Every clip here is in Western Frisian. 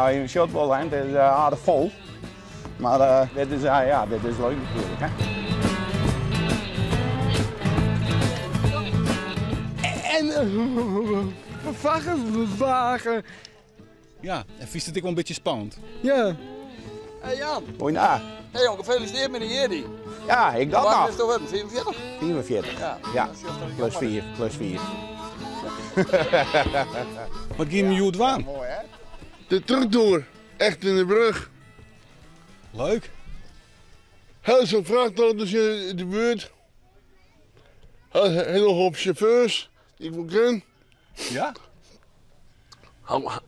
Nou, je sjocht wol, hè, it is aardich fol. Mar dit is, ja, dit is leuk natuerlik, hè. En vrachtwagen. Ja, en fynst it ek wol in bytsje spannend? Ja. Hey Jan. Hoi na. Hey jong, gefeliciteerd met de jierdei. Ja, ik dat nog. Wat is het 45? 45. Ja. Ja. Plus 4, plus 4. Wat gean jim hjoed dwaan? Mooi hè? De trucktour, echt in de brug. Leuk. Heel veel vrachtauto's in de buurt. Heel hele hoop chauffeurs die ik wel ken. Ja?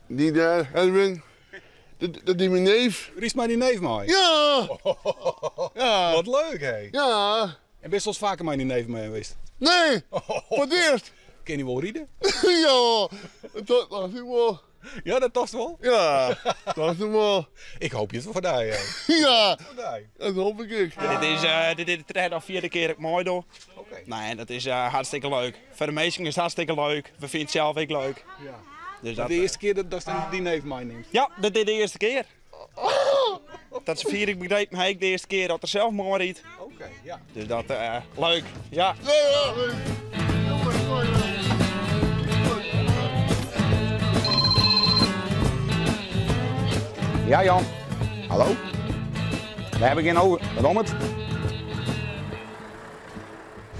Die daar, Edwin. Dat is mijn neef. Rydst mei dyn neef mei? Ja! Ja. Wat leuk hé. Ja. En bist al faker mei dyn neef mei west? Nee, foar it earst. Kin dy wol ride? Ja, dat dacht ik wol. Ja, dat tochtst wol? Ja, dacht ik wol. Ik hoopje it foar dy. Hè. Ja, Foar dy. dat hoop ik ek. Dit is de tredde of fjirde kear dat ik meidoch. Oké. Nee, dat is hartstikke leuk. Foar de minsken is it hartstikke leuk. We fine it sels ek leuk. Ja. Dus Dat de earste kear dat datst dyn neef meinimst? Ja, dat is de earste kear. Dat safier ik begrepen ha ek de earste kear dat er sels meirydt. Oké, ja. Dus dat, leuk, ja. Ja, Jan. Hallo? We hebben geen over. Waarom het?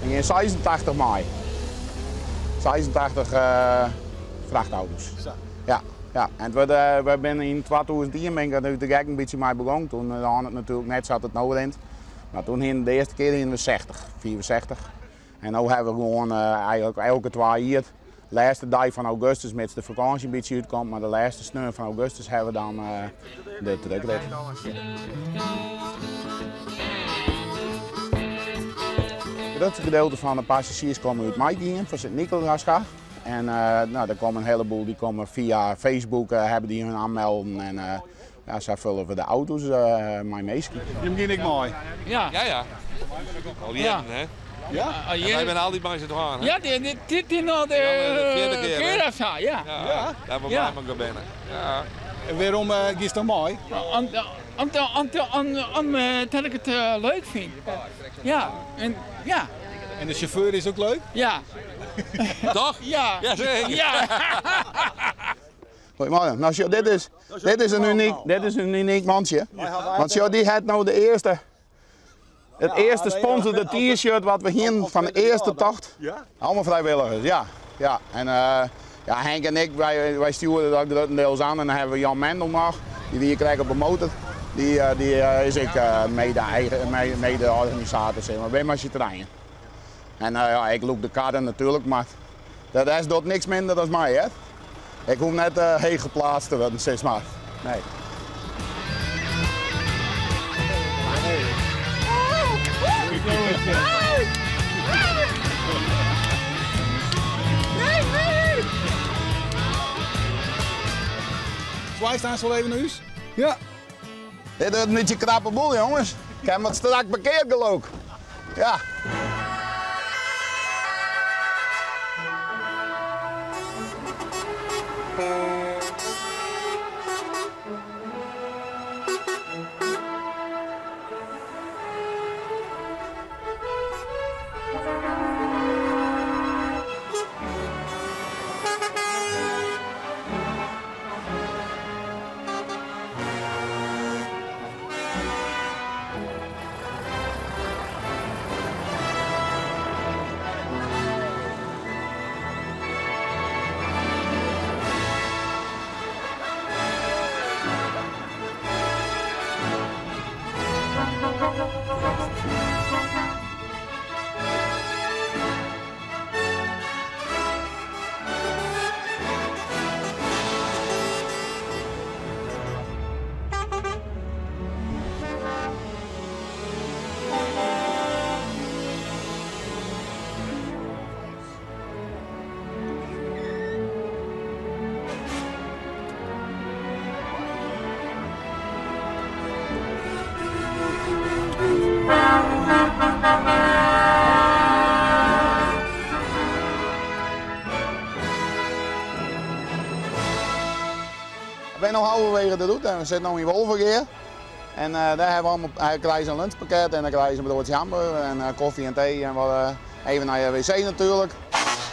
Ik in 86 mei. 86 vrachtauto's. Sa. Ja, ja. En het wordt, we zijn in 2010 ben ik er nu de gek een beetje mee begonnen. Toen had het natuurlijk net zat het nou in. Maar toen in de eerste keer in we 60, 64. En nu hebben we gewoon eigenlijk elke 2 jaar. De laatste dag van augustus, mits de vakantie een beetje uitkomt, maar de laatste sneeuw van augustus hebben we dan de truckrit. Het grootste gedeelte van de passagiers komen uit Maikien, van Sint-Nicolaasga. En nou, er komen een heleboel die komen via Facebook, hebben die hun aanmelden. En ja, zij vullen we de auto's mei minsken. Jim gean ek mei? Ja. Ja, ja. Al jierren, Ja. hè? Ja? Al En wij jierren. binne altyd mei syn twaen, hè? Ja, dit is nou de Ja, de fjirde kear, hè? kear of sa, ja. Ja, Ja. daar we Ja. mei binne. Ja. En wêrom giest dan mei? Omdat ik it leuk fyn. Ja, en, ja. En de chauffeur is ek leuk? Ja. Toch? Ja. Ja, zeker. Ja. Goedemorgen. Nou, sjoch, dit is een uniek mantsje. Want sjoch, dy hat nou de earste, it earste sponsorde t-shirt wat we hienen fan de earste tocht. Ja? Allemaal vrijwilligers, ja. Ja. En ja, Henk en ik, wij sturen dat grotendeels aan. En dan hebben we Jan Mendel nog, die we hier krijgen op de motor. Die is ik mede-organisator, zeg maar. Ben maar z'n treinen. En ja, ik loop de kaarten natuurlijk, maar dat is doet niks minder dan mij, hè. Ik hoef net heeg geplaatst te worden, zeg maar. Nee. Zwaai staan ze wel even naar huis? Ja. Dit is een beetje krappe boel, jongens. Ik heb wat strak parkeerd geloof ik. Ja. Fanwege de rûte en we sitte no yn Wolvegea. En dêr hawwe we allemaal, krije se in lunchpakket en dan krije se in broadsje hamburger en kofje en tee en wat, even nei de wc natuerlik.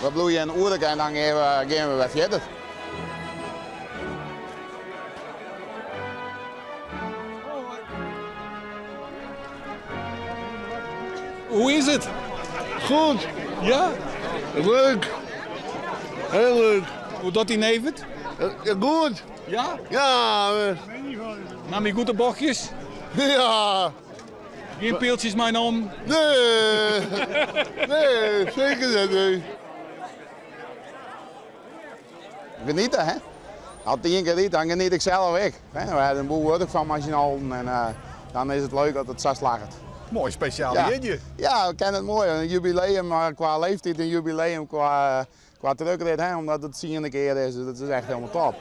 We bliuwe in oerke en dan gean we, gean we wer fierder. Hoe is it? Goed. Ja? Leuk. Heel leuk. Hoe docht dy neef it? Ja, goed. Ja? Ja. Nam hy goed de bochtjes? Ja. Gjin piltsjes meinommen? Nee. Nee, seker net. Nee. Geniete, hè? As it ien kear rydt, dan geniet ik sels ek. We hawwe in boel wurk fan mei syn allen en dan is it leuk as it sa slagget. Moai spesjale Ja. jierdei. Ja, we kenne it moai. In jubileum kwa leeftiid, in jubileum kwa, kwa truckrit, hè, omdat it tsiende kear is. Dus dat is echt helemaal top.